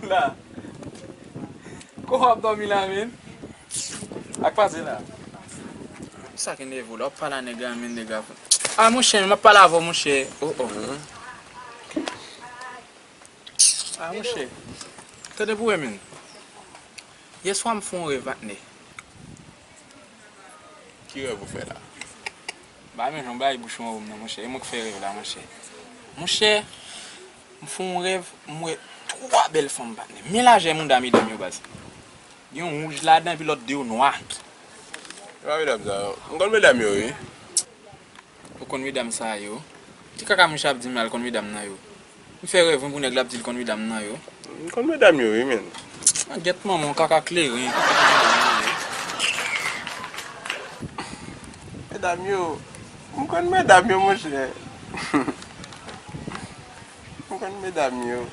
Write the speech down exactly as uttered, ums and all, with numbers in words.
La. Kòman w ap dòmi la, men? Ak pase la. Sa ki nève w la, w ap pale a nèg la, men nèg la. A, monchè, m ap pale avè w, monchè. Oh, oh. A, monchè. Tande pou wè, men. Yèswa, m fè yon rèv, patnè. Ki rèv ou fè la? Ba, men jan w bay bouch mwen, non, monchè. E mwen k fè rèv la, monchè. Monchè, m fè yon rèv, m wè twa bèl fanm, patnè. Men lajè mouda medam yo, baz. Gen yon wouj ladan, epi lòt de yo nwa. E pa medam sa yo. M konn medam yo, wi. Ou konn medam sa yo? Ki kaka monchè ap di m la, l konn medam nan yo? M fè rèv mwen pou nèg la ap di l konn medam nan yo. M konn medam yo, wi, men. A, gyèt manman w, kaka kleren. Medam yo. M konn medam yo, monchè. M konn medam yo.